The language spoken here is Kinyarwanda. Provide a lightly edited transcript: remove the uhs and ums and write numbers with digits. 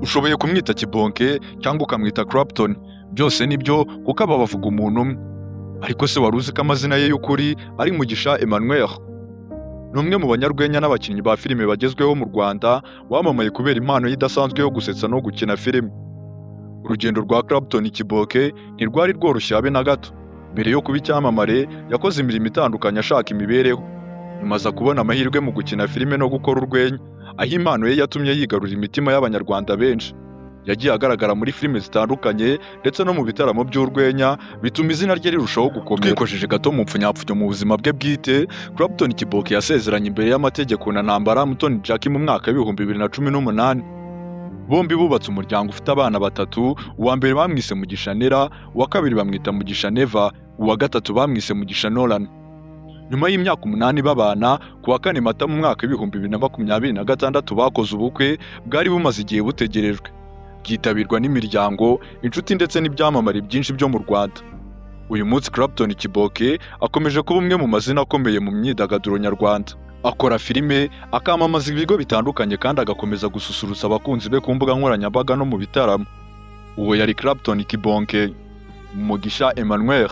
Ushoboye kumwita Kibonke cyangwa ukamwita Clapton, byose nibyo kuko aba bavuga umuntu umwe. Ariko se wari uzi ko amazina ye y'ukuri ari Mugisha Emmanuel? Ni umwe mu banyarwenya n'abakinnyi ba filime bagezweho mu Rwanda, wamamaye kubera impano ye idasanzwe yo gusetsa no gukina filime. Urugendo rwa Clapton Kibonke ntirwari rworoshye habe na gato. Mbere yo kuba icyamamare, yakoze imirimo itandukanye ashaka imibereho. Nyuma aza kubona amahirwe mu gukina filime no gukora urwenya, aho impano ye yatumye yigarurira imitima y'Abanyarwanda benshi. Yagiye agaragara muri filime zitandukanye ndetse no mu bitaramo by'urwenya, bituma izina rye rirushaho gukomera. Twikojeje gato mu mpfunyapfunyo mu buzima bwe bwite, Clapton Kibonke yasezeranye imbere y'amategeko na Ntambara Mutoni Jackie mu mwaka w'2018. Bombi bubatse umuryango ufite abana batatu: uwa mbere bamwise Mugisha Nera, uwa kabiri bamwita Mugisha Neva, uwa gatatu bamwise Mugisha Nolan. Nyuma y'imyaka 8 babana, ku wa 4 Mata mu mwaka w'2026 bakoze ubukwe bwari bumaze igihe butegerejwe, bwitabirwa n'imiryango, inshuti ndetse n'ibyamamare byinshi byo mu Rwanda. Uyu munsi Clapton Kibonke akomeje kuba umwe mu mazina akomeye mu myidagaduro nyarwanda. Akora filime, akamamaza ibigo bitandukanye kandi agakomeza gususurutsa abakunzi be ku mbuga nkoranyambaga no mu bitaramo. Uwo yari Clapton Kibonke, Mugisha Emmanuel.